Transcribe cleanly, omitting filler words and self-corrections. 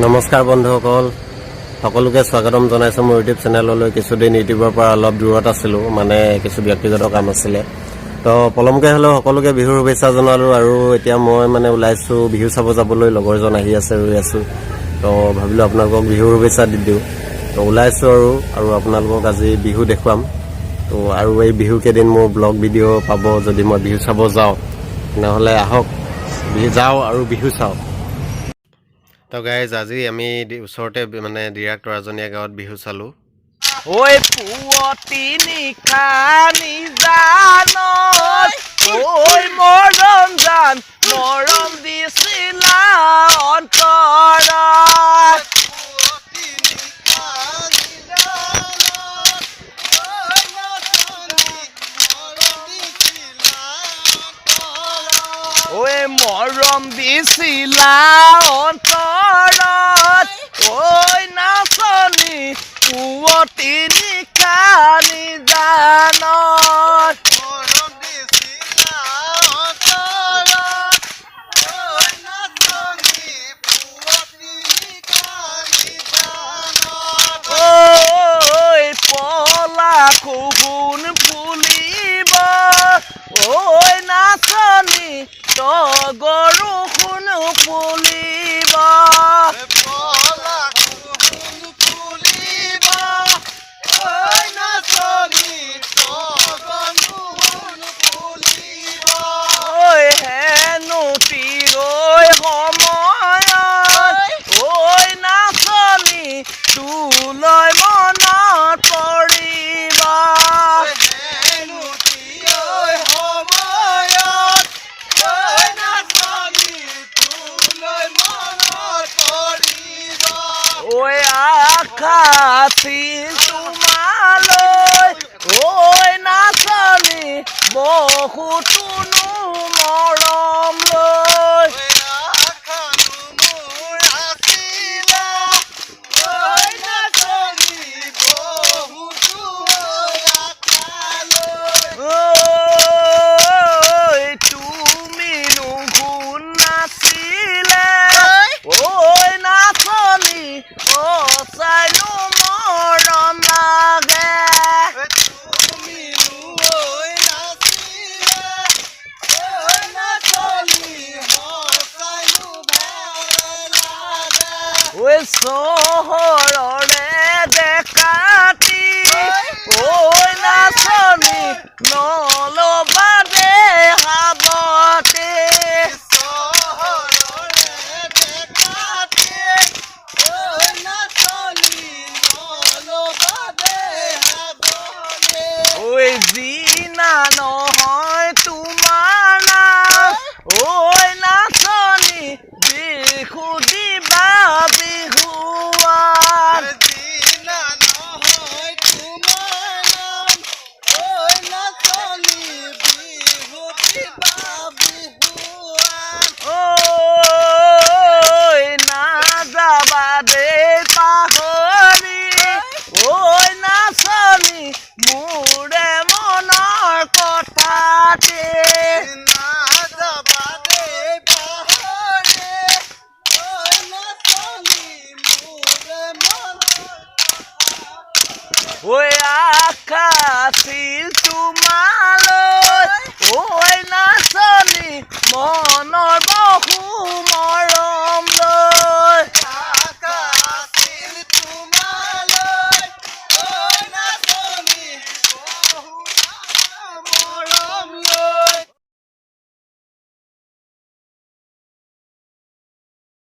নমস্কাৰ বন্ধুসকল, সকলোকে স্বাগতম জনাইছোঁ মোৰ ইউটিউব চেনেললৈ। কিছুদিন ইউটিউবৰ পৰা অলপ দূৰত আছিলোঁ, মানে কিছু ব্যক্তিগত কাম আছিলে। তো পলমকৈ হ'লেও সকলোকে বিহুৰ শুভেচ্ছা জনালোঁ। আৰু এতিয়া মই মানে ওলাইছোঁ বিহু চাব যাবলৈ। লগৰজন আহি আছে, ৰৈ আছোঁ। তো ভাবিলোঁ আপোনালোকক বিহুৰ শুভেচ্ছা দি দিওঁ। তো ওলাইছোঁ আৰু আপোনালোকক আজি বিহু দেখুৱাম। তো আৰু এই বিহু কেইদিন মোৰ ব্লগ ভিডিঅ' পাব যদি মই বিহু চাব যাওঁ। তেনেহ'লে আহক, বিহু যাওঁ আৰু বিহু চাওঁ। তো গাইজ, আজি আমি ওচৰতে মানে ডিৰাক তৰাজনীয়া গাঁৱত বিহু চালোঁ। ঐ পুৱতি নিশা নিজানত, ঐ মৰম জান, মৰম দিছিলা অন্তৰত। ঐ মৰম দিছিলা অন্তৰত, ঐ নাচনী, পুৱতি নিশা নিজানত। মৰম দিছিলা অন্তৰত, ঐ নাচনী, পুৱতি নিশা নিজানত। ঐ পলা সোণ ফুলিব, ঐ নাচনী, তগৰো সোণ ফুলিব। পলা সোণ ফুলিব, ঐ নাচনী, তগৰো সোণ ফুলিব। ঐ হেনো তিৰৈ সময়ত, ঐ নাচনী, তোলৈ মনত পৰিব। হেনো তিৰৈ সময়ত, ঐ নাচনী, তোলৈ মনত পৰিব। ঐ আশা আছিল তোমালৈ, ঐ নাচনী, বহুতোনো মৰম লৈ। আশানো মোৰ আছিলে, ঐ নাচনী, বহুতো আশালৈ। ঐ তুমি নুশুন নাছিলে, ঐ নাচনী, সঁচাইনো মৰম লাগে। তুমি ঐ নাছিলে, ঐ নাচনী, সঁচাইনো ভাল লাগে। ঐ চহৰৰে ডেকাটি, ঐ নাচনী, নলবা দে সাবতে। চহৰৰে ডেকাটি, ঐ নাচনী, নলবা দে সাবতে। ঐ জিনা নহয় তোমাৰ নাম, ঐ নাচনী, বিহু দিবা বিহুৱান। জিনা নহয় তোমাৰ নাম, ঐ নাচনী, বিহু দিবা বিহুৱান। ঐ নাযাবা দেই পাহৰি, ঐ নাচনী, মোৰে মনৰ কথাতে। নাযাবা দেই পাহৰি, ঐ নাচনী, মোৰে মনৰ ঐ আশা আছিল তোমালৈ, ঐ নাচনী, মনৰ বহু মৰম লৈ।